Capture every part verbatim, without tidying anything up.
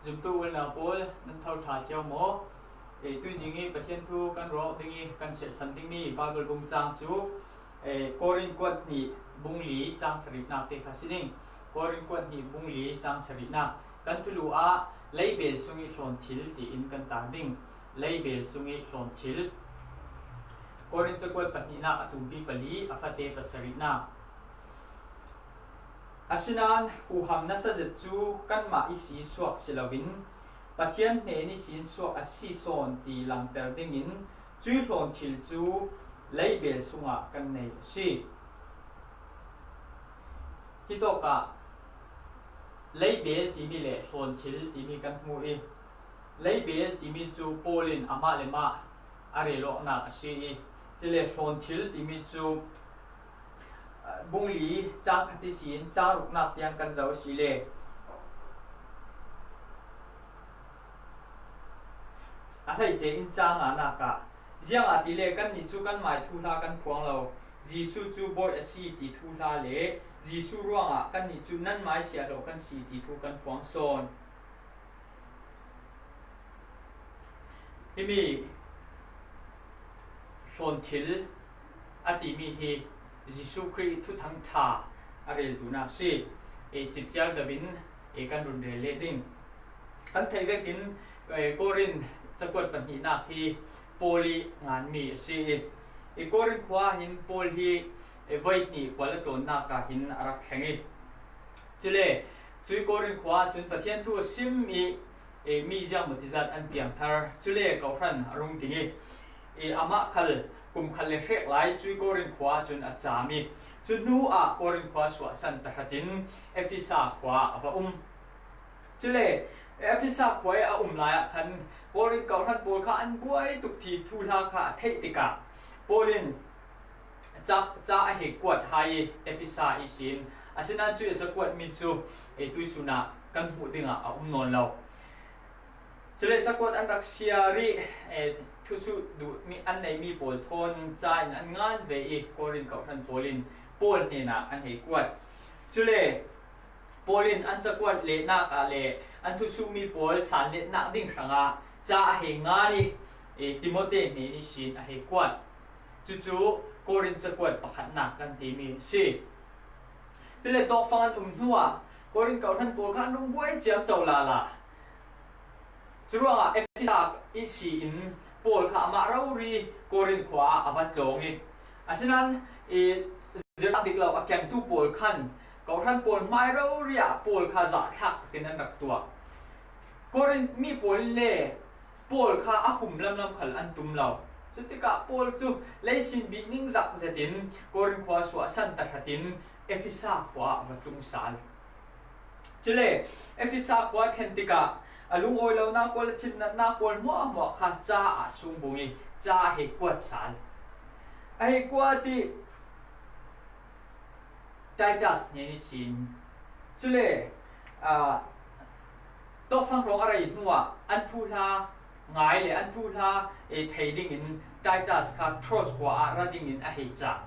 Zumtu unau pawl, nan tho ṭha cio maw? E, tuizing i Pathian thu kan ruah ding i kan siatsan dingmi Bible bung cang cu, e, Korin kuat hnih bung li cang sarihnak te kha si ding. Korin kuat hnih bung li cang sarihnak. Kan thulu ah leibel sung i hlawn thil tiin kan tar ding. Leibel sung i hlawn thil. Korin cakuat pahnihnak a tumpi pali, a fate pasarihnak. Asinain huham nasa zet cu kanmah i si suak si loin Pathian hnen ihsin suak a si sawn ti langter dingin cui hlawn thil cu leibel sungah kan nei a si. Hitawkah leibel timi le hlawn thil timi kan hmu i, leibel timi cu Paul in amah le mah a rel awknak a si i, cule hlawn thil timi cu, ah, bung li cang khat ihsin cang ruknak tiang kan zoh a si le, a hleice in cang nganak ah, ziangahtile kannih cu kanmai thuhla kan phuang lo, Jesuh cu Bawi a si ti thuhla le Jesuh ruangah kannih cu nanmai siahlawh kan si ti thu kan phuang sawn. Himi hlawn thil a timi hi Jesuh Khrih thuthang ṭha a rel duhnak si. E, cipciar deuh in, e, kan run rel leh ding. Kan theih vekin, e, Korin cakuat pahnihnak hi Paul i nganmi a si i, e, Korin khua ah hin Paul hi, e, voi hnih kual a tlawnnak ah hin a rak thleng i, cule cui Korin khua ahcun Pathian thu a sim i, e, mi ziangmawtizat an piangthar, cule kawhhran a rung ding i, e, amah khal kum khat le hrek lai cui Korin khua ahcun a cam i, cu hnu ah Korin khua suahsan tahratin Efesa khua ah a va um. Cule Efesa khua i a um lai ah khan Korin kawhhran pawl kha an buai tuk ti thuhla kha a theih tikah Paul in ca, ca a hei kuat hai i Efesa ihsin, asinain cui a cakuatmi cu, e, tuihsun ah kan hmuh dingah a um nawn lo. Cule cakuat an rak siar i, e, thusuh duhmi an neihmi pawl thawn ca in an ngan ve i Korin kawhhran pawl in Paul hnenah an hei kuat. Cule Paul in an cakuat lehnak ah le an thusuhmi pawl sanletnak ding hrangah ca a hei ngan i, e, Timote hnen ihsin a hei kuat. Cucu Korin cakuat pakhatnak kan timi a si. Cule tawkfang an um hnuah Korin kawhhran pawl kha an rung buai ciamco lala. Curuangah Efesa ihsin Paul kha amah rori Korin khua ah a va tlawng i, asinain i zirhnak dik lo a kengtu pawl khan kawhhran pawl hmai rori ah Paul kha zahthlak takin an rak tuah. Korin mi pawl in le Paul kha a hum lamlam khal an tum lo. Cutikah Paul cu leisin bih ningzak zetin Korin khua suahsan tahratin Efesa khua ah va tlung sal. Cule Efesa khua thlen tikah a lungawi lonak pawl, a chimnatnak pawl hmuahhmuah kha ca ah sung bung i ca a hei kuat sal. A hei kuat i Titus hnen ihsin. Cule, aa, tawkfang hrawng a rei hnuah an thuhla ngai le an thuhla, e, thei dingin Titus kha Troas khua ah ra dingin a hei cah.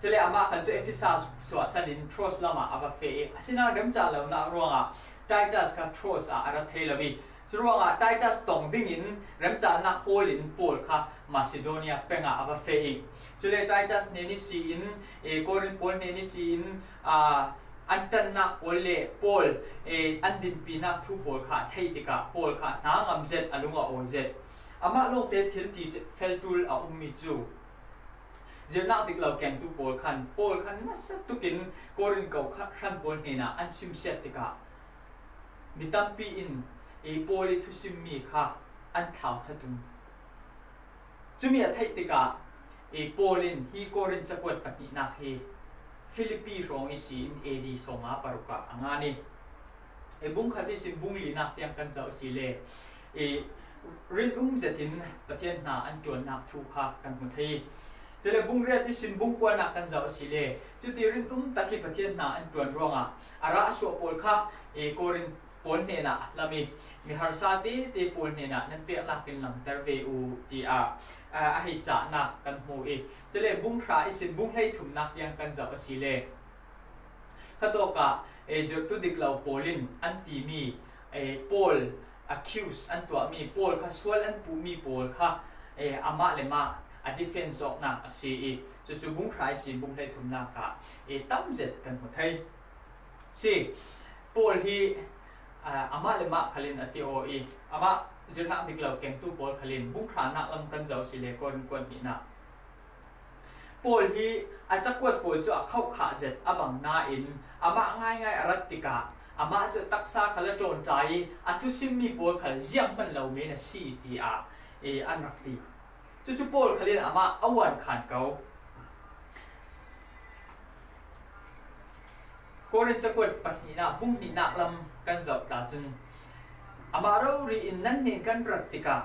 Cule amah khan cu Efesa suahsan in Troas lamah a va feh i, asinain remcah lonak ruangah Titus kha Troas ah a ra thei lo i, curuangah Titus tong dingin remcalnak hawl in Paul kha Macedonia peng ah a va feh i, cule Titus hnen ihsin, e, Korin pawl hnen ihsin, aa, an ṭannak pawl le Paul, e, an dinpinak thu pawl kha a theih tikah Paul kha hna ngam zet, a lung a awi zet. Amah lawngte thil ti fel ṭul a ummi cu zirhnak dik lo kengtu pawl khan, Paul khan nasa tukin Korin kawhhran pawl hnenah an simsiat tikah mi tampi in, e, Paul i thusimmi kha an thlau that tum. Cumi a theih tikah, e, Paul in hi Korin cakuat pahnihnak hi Filipi hrawng ihsin A D sawmnga paruk ah a ngan i, e, bung khat ihsin bung linak tiang kan zoh a si le, e, rinum zetin Pathian hna an ṭuannak thu kha kan hmu thei. Cule bung riat ihsin bung kuanak kan zoh a si le, cuti rinum tak i Pathian hna an ṭuan ruangah a rah a suah pawl kha, e, Korin pawl hnenah a hlam i, mi harsa tete pawl hnenah nan peknak in langter ve u, tiah, a, a hei cahnak kan hmu i, cule bung hra ihsin bung hleithumnak tiang kan zoh a si le, khatawkah, e, zirhtu dik lo pawl in an timi eh, Paul accuse an tuahmi, Paul kha sual an puhmi pawl kha, eh, amah le mah a defend zawknak a si i, cucu bung hra ihsin bung hleithumnak ah, eh, tam zet kan hmu thei. Si, Paul hi, ah, amah le mah khalin a ti aw i, amah zirhnak dik lo kengtu pawl khalin bung hranak lam kan zoh si le Korin kuat hnihnak. Paul hi a cakuat pawl cu a khohkhah zet a bang nain amah ngaingai a rat tikah amah cu taksa khal a ṭawnṭai i a thusimmi pawl khal zianghman lo men a si tiah, eh, an rak ti. Cucu Paul khalin amah a uan khan ko. Korin cakuat pahnihnak, bung hnihnak lam kan zoh ta cun, amah rori in nan hnen kan rat tikah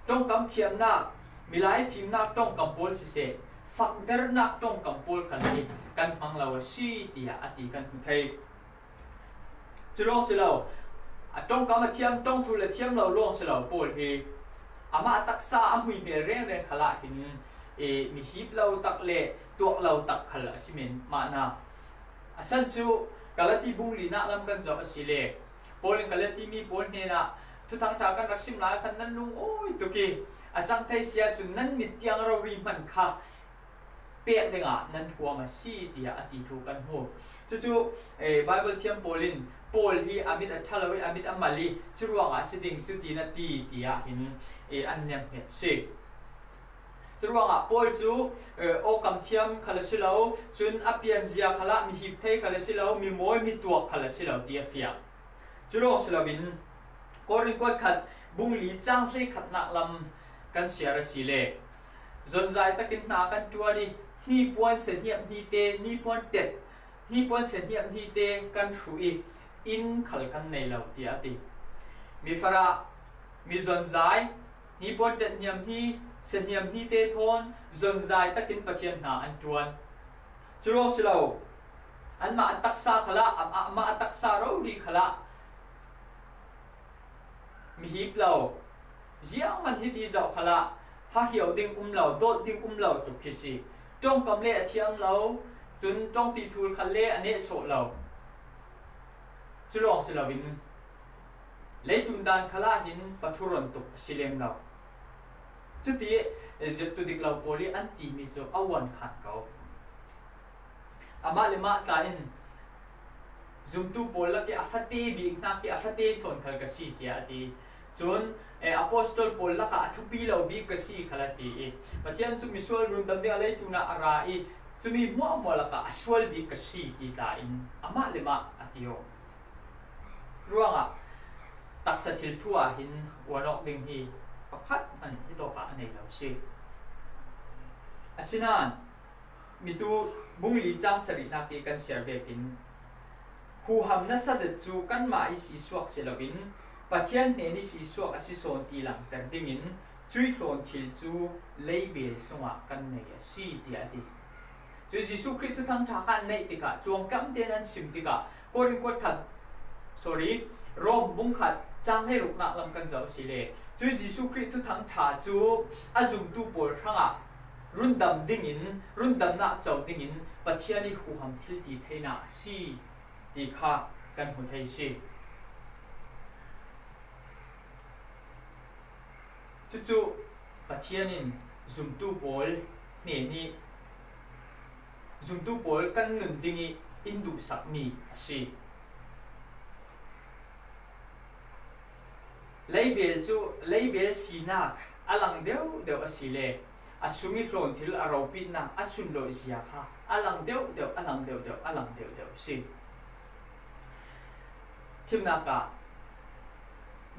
ṭongkam thiamnak, milai fimnak ṭongkam pawl siseh, fakternak ṭongkam pawl khan hi kan hmang lo a si, tiah a ti kan hmu thei. Cu lawng si lo, a ṭongkam a thiam, ṭongthul a thiam lo lawng si lo, Paul hi amah taksa a hmuihmel rengreng khalah hin, eh, mihip lo tak le tuak lo tak khal a si men mah na. A san cu Galati bung linak lam kan zoh a si le, Paul in Galati mi pawl hnenah, thuthang ṭha kan rak sim lai khan nan lungawi tuk i, a cang thei si ahcun nan mit tiang rori hman kha pek dingah nan huam a si, tiah a ti thu kan hmu. Cucu, eh, Bible thiam pawl in Paul hi a mit a ṭha lo i a mit a mal i, curuangah a si ding cutin a ti, tiah hin, eh, an niamhmet si. Curuangah Paul cu, eh, awkam thiam khal a si lo, cun a pianzia khalah mihip thei khal a si lo, mimawi mituak khal a si lo ti a fiang. Cu lawng si loin Korin kuat khat bung li cang hleikhatnak lam kan siar a si le, zonzai takin hna kan ṭuan i, hnipuan sehniamh hnite, hnipuan tet, hnipuan sehniamh hnite kan hruh i, inn khal kan nei lo, tiah a ti. Mi farah, mi zonzai, hnipuan tet hniam hni, sehniam hnite thawn zonzai takin Pathian hna an ṭuan. Cu lawng si lo, anmah a taksa khalah, amah a taksa rori khalah mihip lo, zianghman hiti zoh khalah ha hiau ding um lo, dawt ding um lo tuk hi si. Ṭongkam le a thiam lo, cun ṭongti thul khat le a nehsawh lo. Cu lawng si loin, leitung dan khalah hin pathuron tuk a si lem lo. Cuti zirhtu dik lo pawl i an timi cu a uan khan ko. Amah le mah tla in zumtu pawl lak i a fate bik hnak i a fate sawn khal ka si, tiah a ti. Cun, eh, apostol pawl lakah a thupi lo bik ka si khal a ti i, Pathian cu misual rundam ding a leitung ah a ra i, cumi hmuahhmuah lakah a sual bik ka si, ti tla in amah le mah a ti aw. Ruangah taksa thil thu ah hin uan awk ding hi pakhat hmanh hitawk ah a nei lo si. Asinain Mitu bung li cang sarihnak i kan siar vekin, huham nasa zet cu kanmah i sisuak si loin Pathian hnen i sisuak a si sawn ti langhter dingin cuih hlawn thil cu leibel sungah kan nei a si, tiah a ti. Cu Jesuh Khrih thuthang ṭha kha an neih tikah, tluangtlam tein an sim tikah, Korin kuat khat, sorry, Rom bung khat cang hleiruknak lam kan zoh a si le, cu Jesuh Khrih thuthang ṭha cu a zumtu pawl hrangah rundam dingin, rundamnak co dingin Pathian i huham thil ti theinak a si ti kha kan hmu thei si. Cucu Pathian in zumtu pawl hnen i zumtu pawl kan nun ding i in duhsakmi a si. Leibel cu, leibel sinak a lang deuhdeuh a si le a sung i hlawn thil a ropitnak a sunlawih zia kha a lang deuhdeuh, a lang deuhdeuh, a lang deuhdeuh a si. Thimnak ah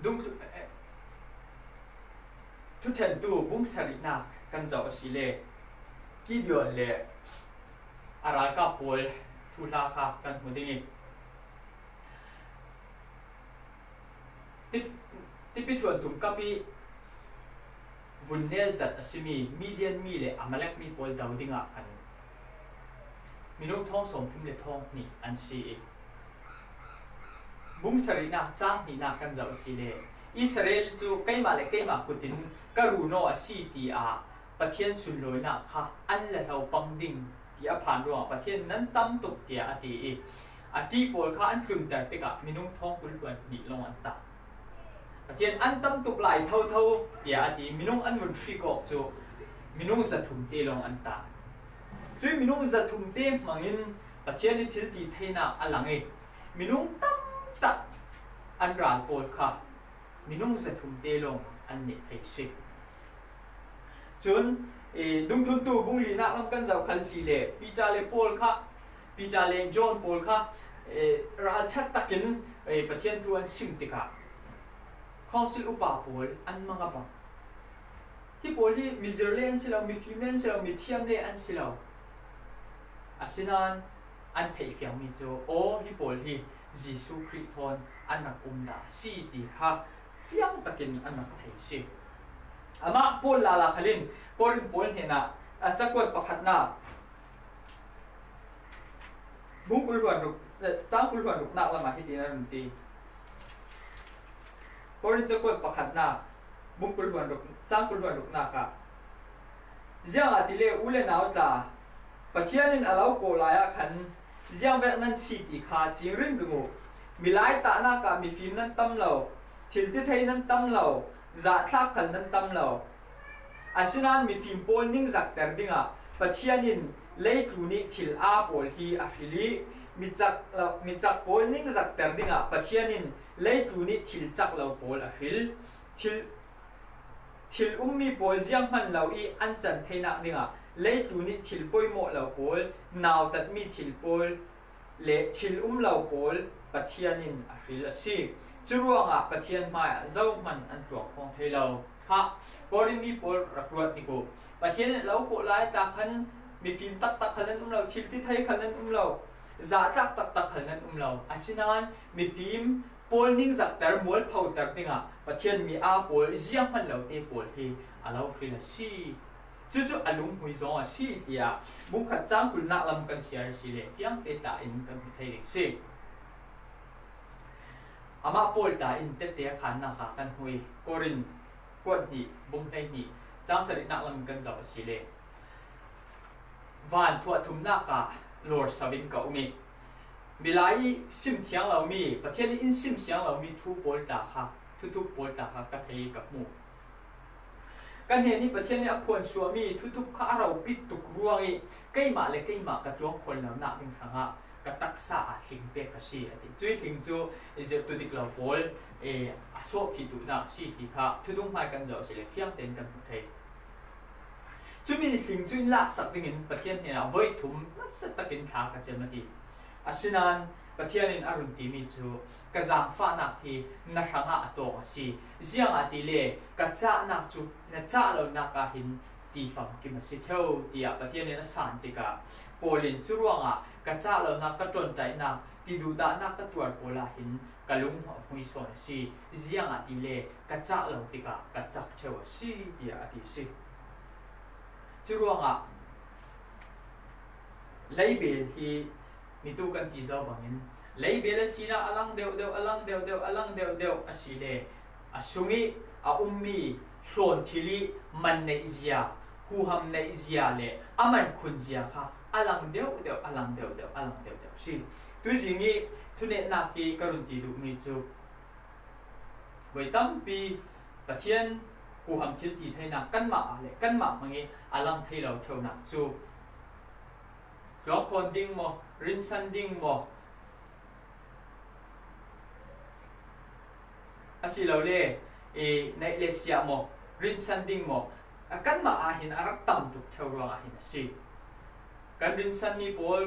dungthu-, eh, Thuṭhentu bung sarihnak kan zoh a si le Gideon le a ralkap pawl thuhla kha kan hmu ding i, Ti-, Tipi thuantum kap i vun nel zat a simi Midian mi le Amalek mi pawl do dingah khan minung thawng sawmthum le thawng hnih an si i, bung sarihnak cang hnihnak kan zoh a si le Israel cu keimah le keimah kut in ka runaw a si, tiah Pathian sunlawinak kha an la hlo pang ding ti a phan ruangah Pathian nan tam tuk, tiah a ti i, A ṭih pawl kha an tlunter tikah minung thawng kul hluan hnih lawng an ta. Pathian an tam tuk lai thotho, tiah a ti. Minung an vun hrik awk cu minung zathum te lawng an ta. Cui minung zathum te hmangin Pathian ih thil ti theinak a lang ih, minung tamtak an ral pawl kha minung zathum te lawng an neh thei si. Cun, eh, Dungthluntu bung linak lam kan zoh khal si le Peter le Paul kha, Peter le John pawl kha, eh, ralṭhat takin, eh, Pathian thu an sim tikah Council upa pawl an mang a bang. Hi pawl hi mizir le an si lo, mifim le an si lo, mithiam le an si lo. Asinain an theihfiangmi cu, aw, hi pawl hi Jesuh Khrih thawn an rak um dah a si ti kha fiang takin an rak thei si. Amah Paul lala khalin Korin pawl hnenah a cakuat pakhatnak, bung kul hluan ruk, eh, cang kul hluan ruknak lamah hitin a run ti. Korin cakuat pakhatnak, bung kul hluan ruk, cang kul hluan ruknak ah, ziangahtile u le nau tla, Pathian in a lo kawh lai ah khan ziangvek nan si ti kha cing ringring uh. Milai tahnak ah mifim nan tam lo, thil ti thei nan tam lo, zahthlak khal nan tam lo. Asinain mifim pawl ningzakter dingah Pathian in leitlun ih thil aa pawl hi a hril ih, mi cak lo, mi cak pawl ningzakter dingah Pathian in leitlun ih thil cak lo pawl a hril. Thil, thil ummi pawl zianghman lo ih an can theinak dingah leitlun ih thil poimawh lo pawl, nautatmi thil pawl, le thil um lo pawl Pathian in a hril a si. Curuangah Pathian hmaiah zohman an tluang khawng thei lo. Kha, Korin mi pawl rak ruat tik uh. Pathian in a lo kawh lai ta khan mifim taktak khal nan um lo, thil ti thei khal nan um lo, zahthlak taktak khal nan um lo. Asinain mifim pawl ningzakter, mualphoter dingah Pathian mi aa pawl, zianghman lote pawl hi a lo hril a si. Cucu a lunghmui zong a si, tiah bungkhat cang kulnak lam kan siar a si le fiangte ta in kan hmu thei ding si. Amah Paul ta in tette a khannak ah kan hmu ih, Korin kuat hnih, bung hleihnih, cang sarihnak lam kan zoh a si le, van thuah thumnak ah lawrso in ka um ih, milai ih sim thiang lomi, Pathian ih in sim siang lomi thu pawl ta kha, thuthup pawl ta kha ka thei ih ka hmu. Ka hnen ih Pathian ih a phuansuahmi thuthup kha a ropit tuk ruang ih keimah le keimah ka tluang khawn lonak ding hrangah ka taksa ah hling pek ka si, a ti. Cui hling cu zirhtu dik lo pawl, eh, a sawhphih duhnak si ti kha thudung hmai kan zoh a si le fiangtein kan hmu thei. Cumi hling cu in laksak dingin Pathian hnenah voi thum nasa takin thla ka cem, a ti. Asinain Pathian in a run timi cu, ka zaangfahnak hi na hrangah a tawng a si. Ziangahtile ka cahnak cu na cah lonak ah hin tifam kim a si ṭheu, tiah Pathian in a san tikah, Paul in, curuangah ka cah lonak, ka ṭonṭaihnak, tiduhdahnak ka tuar pawl ah hin ka lung a hmui sawn a si. Ziangahtile ka cah lo tikah ka cak ṭheu a si, tiah a ti a si. Curuangah leibel hi mitu kan ti zo bangin, leibel a sinak a lang deuhdeuh, a lang deuhdeuh, a lang deuhdeuh a si le, a sungih a ummi hlawn thil ih man neihzia, huham neihzia le a man khunzia kha a lang deuhdeuh, a lang deuhdeuh, a lang deuhdeuh a si. Tuzing ih thunetnak ih ka run ti duhmi cu, voi tampi Pathian huham thil ti theinak kanmah ah le kanmah hmang ih a lang thei lo ṭheunak cu, tluang khawn ding maw, rinsan ding maw, asilole, eh, naih le siah maw, rinsan ding maw, a kanmah ah hin a rak tam tuk ṭheu ruangah hin a si. Kan rinsanmi pawl,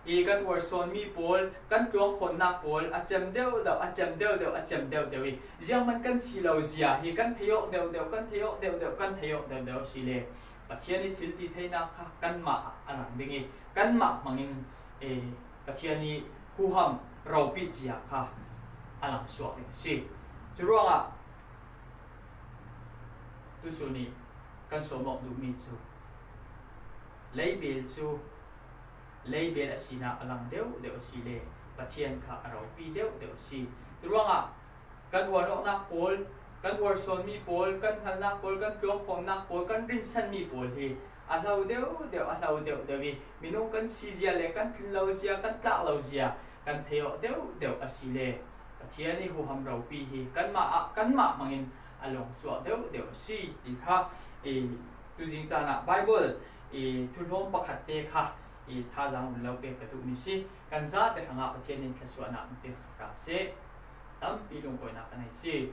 i kan uarsawnmi pawl, kan tluangkhawnnak pawl a cem deuhdeuh, a cem deuhdeuh, a cem deuhdeuh ih, zianghman kan si lo zia hi kan thei awk deuhdeuh, kan thei awk deuhdeuh, kan thei awk deuhdeuh a si le, Pathian ih thil ti theinak kha kanmah ah a lang ding ih, kanmah hmangin, eh, Pathian ih huham ropit zia kha a lang suak ding a si. Curuangah tusun ih kan sawm awk duhmi cu, leibel cu leibel a sinak a lang deuhdeuh a si le, Pathian kha a ropi deuhdeuh a si. Curuangah kan uar awknak pawl, kan uarsawnmi pawl, kan hngalnak pawl, kan tluangkhawnnak pawl, kan rinsanmi pawl hi a hlo deuhdeuh, a hlo deuhdeuh ih, minung kan si zia le kan tlin lo zia, kan tlak lo zia, kan thei awh deuhdeuh a si le Pathian i huham ropi hi kanmah ah, kanmah hmangin a lawng suak deuhdeuh a si ti kha i tuzing caan ah Bible i thuhlawm pakhatte kha i thazaang un lo pek ka duhmi si. Kan zate hrangah Pathian in thluasuahna hong piaksak ta seh. Tampi lungkawina ka nei si.